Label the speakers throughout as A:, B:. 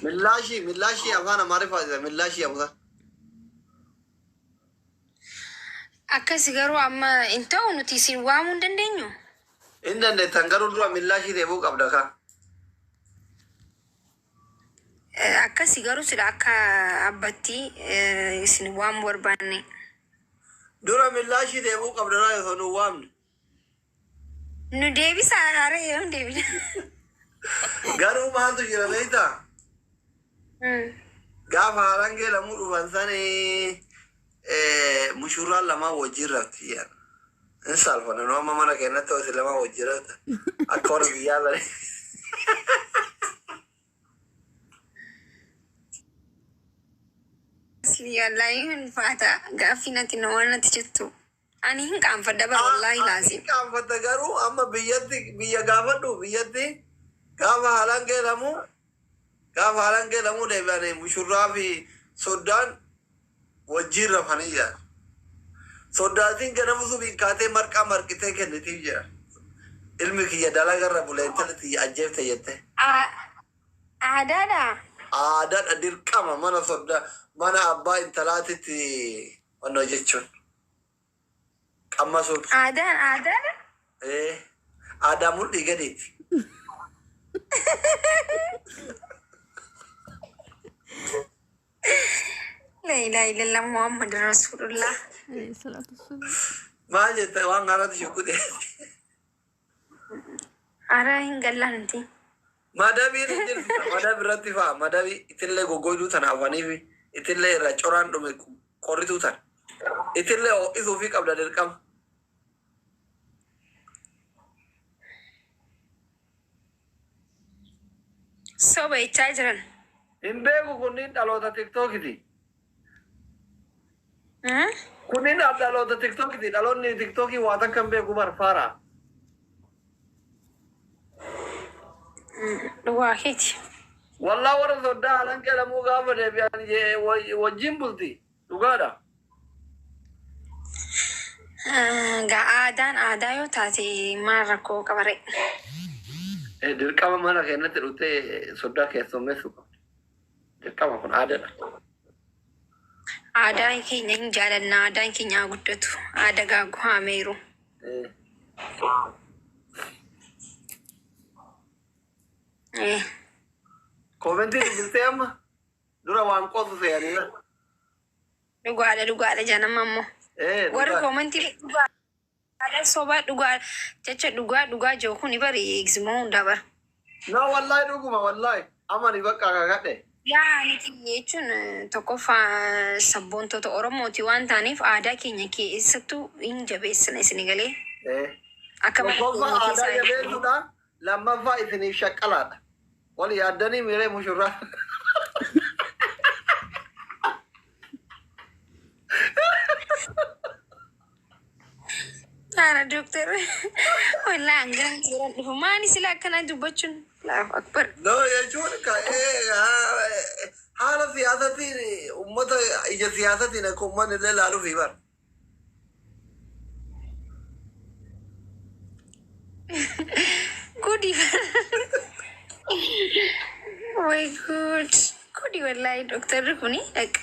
A: Millaashii millaashii afaan Amaariffaa jedha millaashii amusa.
B: Akkasi garuu amma hin ta'u nuti isin waamuu hin dandeenyu.
A: Hin dandeettan garuu dura millaashii deebuu qabda kaa.
B: Akkasi garuu sila akka abbatti isin waamuu barbaanne.
A: Dura millaashii deebuu qabda raa osoo nu waamne.
B: Nu deebisaa haree yoom deebina?
A: Garuu maaltu jira beektaa? Gaafa harangee lamuu dhufan sanii mushurraan lamaan wajjin rafti jedhan. Hin saalfanna nu amma mana keenyatti isin lamaan wajjin rafta. Akka warra biyyaa sanii.
B: Asli wallaahi hin ulfaata gaaffii natti na waan natti jettu. Ani hin qaanfadha bara wallaahi laazim.
A: Hin qaanfatta garuu amma biyyatti biyya gaafadhu biyyatti gaafa harangee lamuu gaafa harangee lamuu deebi'anii mushurraa fi soddaan wajjin rafanii jedhan. Soddaatiin ganama subiin kaatee marqaa marqitee kennitiif jedhan. Ilmi kiyya dalagarra bulee intalli tiyya ajjeefte jette.
B: Aadaadha.
A: Aadaadha dirqama mana soddaa mana abbaa intalaatitti onnoo jechuun. Qammasuun.
B: Aadaan aadaadha.
A: Eh, aadaa mudhii gadiiti.
B: La ilaha illallah Muhammad Rasulullah.
C: Alayhi salaatu wassalaam.
A: Maal jette waan kanatti shukkute.
B: Ara hin gallaan nuti.
A: Madabiin hin jirtu. Madabi irratti fa'a. Madabii itillee goggoyduu tana afaniifi itillee irra coraan dhume qorrituu tana. Itillee ho'isuufii qabda dirqama.
B: Soba jechaa jiran.
A: Hin beeku kunniin dhaloota tiktookiti. Kunniin dhaloota tiktookiti. Dhaloonni tiktookii waa takka hin beeku barfaara.
B: Dhugaa keeti.
A: Wallaa warra soddaa halanqee lamuu gaafa deebi'an wajjin bulti. Dhugaadha.
B: Gaa aadaan aadaa yoo taate maal rakkoo qaba ree?
A: Dirqama mana keenyatti dhuftee soddaa keessummeessuu qabdi. Dirqama kun aadaadha.
B: Aadaa keenya hin jaalanna. Aadaan keenya haa guddatu. Aadaa gaagu haa meeru.
A: Koomentii dubbistee amma dura waan qoosu se'anii bara.
B: Dhugaadha dhugaadha jedhan ammoo. Warri
A: Dhugaa.
B: koomentii dhugaadha sobaa dhugaa jecha dhugaa dhugaa jiru kuni bari eegsimoo hundaa bara.
A: No wallahi dhuguma wallahi amani bakka kakadhe.
B: Yaa nuti jechuun tokkoffaa sabboontota Oromooti waan ta'aniif aadaa keenya keessattuu hin jabeessina isin galee. Akka mana
A: Tokkoffaa
B: keenya
A: aadaa
B: keessaa
A: jabeessuudha. Lammaffaa isiniif shaqqalaadha. Wal yaaddanii miiree mushurraa.
B: Haara dooktar wallaahi hangaan seeraan dhufu maani sila akkanaa dubbachuun Allahu akbar.
A: No jechuun haala siyaasatiin uummata ija siyaasatiin akka uummanni illee ilaaluufi bara.
B: Gudi. Way good. Gudi wallaahi dooktarri kuni dhaqa.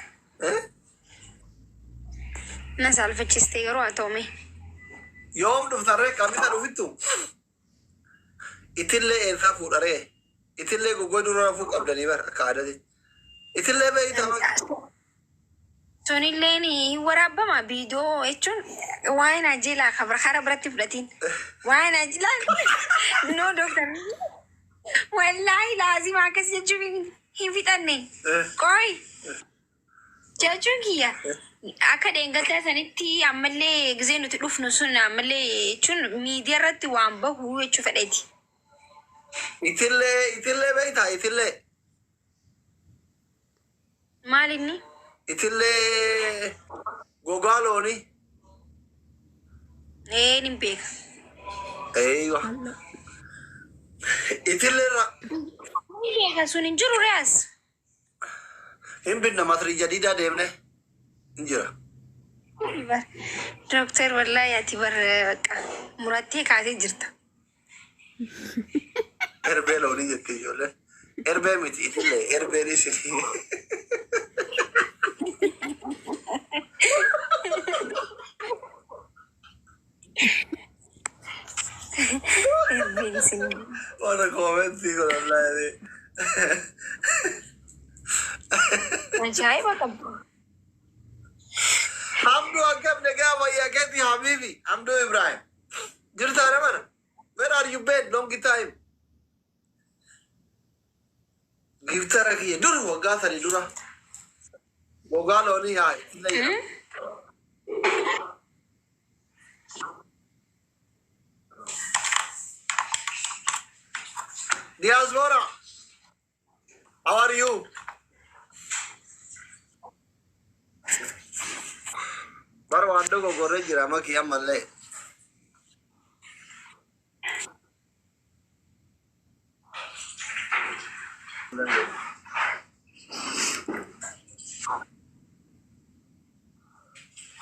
B: Na saalfachistee garuu haa ta'u mee.
A: Yoom dhuftarree kamisa dhufittu? Itillee eessaa fuudharee? Itillee goggoyduu dura rafuu qabdanii bara akka aadaatti. Itillee beeytaa
B: Sunilleen hin waraabama viidiyoo jechuun waa'ee Naajeelaa kabra kara biratti fudhatiin. Waa'ee Naajeelaa no dooktar. Wallaahi laazima akkas jechuun hin fixanne. Qoy jechuun kiyya akka dheengaddaa sanitti ammallee gisee nuti dhufnu sun ammallee jechuun miidiyaa irratti waan bahu jechuu fedheeti.
A: Itillee itillee beeytaa itillee.
B: Maal inni?
A: Itillee gogaa loonii.
B: Ee nin beeka.
A: Eeywa. Itillee irra
B: Ni beeka sun hin jiru reas.
A: hin binna masrii jadiidaa deemne hin jira.
B: Dooktar wallaahi ati bar bakka murattee kaatee jirta.
A: Erbee loonii jetti ijoolleen. Erbee miti itillee erbeenis.
B: Erbeen isin.
A: Warra koomentii godhan laayee.
B: Ajaa'iba qabdu.
A: Hamdu akkam nagaa fayyaa keeti habibi. Hamdu Ibrahim. Jirtaa namana? Where are you been? Long time. Giftara kiyya dur waggaa 3 dura. Gogaa loonii haa itillee jedhama. Diaspora, how are you? Bara waan dogoggorree jira makii ammallee.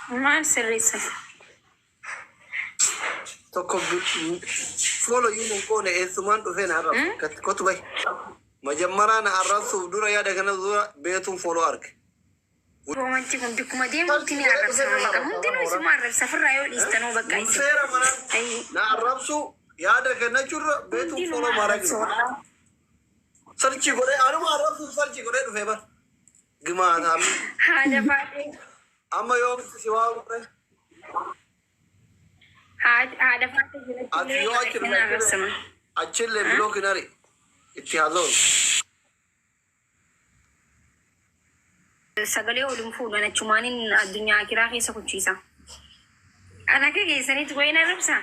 B: Maal sirreessa?
A: Tokko follow you nun goone eessumaan dhufee na arrabsu. Kotu bahi. Majammaraa na arrabsuuf dura yaada kana dura beetuun follow arge.
B: Roomanti kun bikkuma deemuutti ni arrabsama bakka hundinuu isuma arrabsa ofirraa yoo dhiistanuu bakka isin.
A: Seera mana na arrabsu yaada kennachurra beetuun
B: Hundinuu
A: follow maarag.
B: arrabsa.
A: Search godhee anuma arrabsuuf search godhee dhufee bar. Gimaataami.
B: Haadha baatee.
A: Amma yoomti si waa godhe.
B: Haadha baatee jalatti
A: Ati yoo achi
B: illee ni arrabsama.
A: Achillee block hin ari. Itti haasa'u.
B: Sagalee olin fuudhan achumaaniin addunyaa akiraa keessa kuchiisa. An akka keessanitti wayin arrabsa.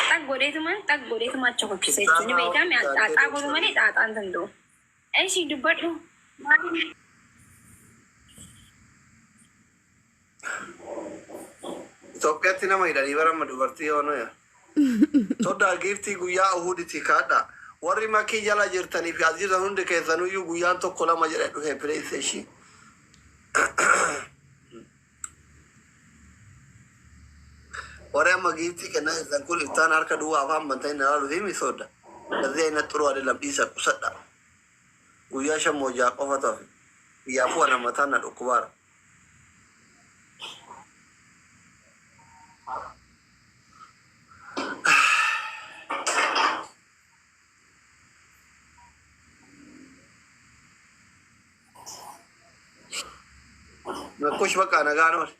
B: Xag godheetuma xag godheetuma acha kuchisa jechuun ni beekame xaaxaa godhu malee xaaxaan danda'u. Ishii dubbadhu. Maali?
A: Itoophiyaatti nama hidhanii barama dubartii yoo nuya. Sodaa giiftii guyyaa Uhuditti kaadha. Warri makii jala jirtanii fi as jirtan hundi keessanuyyuu guyyaan tokko lama jedhe dhufe pileesseeshii. Warri amma giiftii kennaa jirtan kun iftaan harka duwwaa afaan bantanii na laalu fi soda. ከዚህ አይነት ጥሩ አይደለም። dhiisa qusadha. Guyyaa 5 moo 6 qofa tafe. Guyyaa ana mataan na dhukkubaara. Nakkush bakka nagaan oole.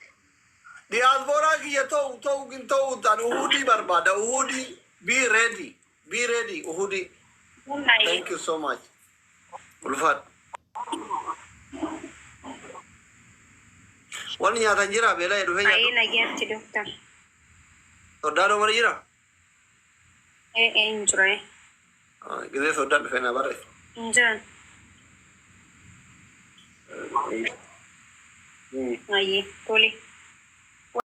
A: Diyaasbooraa kiyya ta'u ta'u gin ta'u tan uhudii barbaada. Uhudii be ready. Be ready uhudii. Thank you so much. Ulfaadha. Wanni nyaatan jira beela'ee dhufee
B: Ayee
A: nyaatu.
B: Nagaatti doktar.
A: Soddaan mana jira?
B: Ee ee hin jira.
A: Gisee soddaan dhufee na barreessa.
B: Hin jiran. Ayee tole.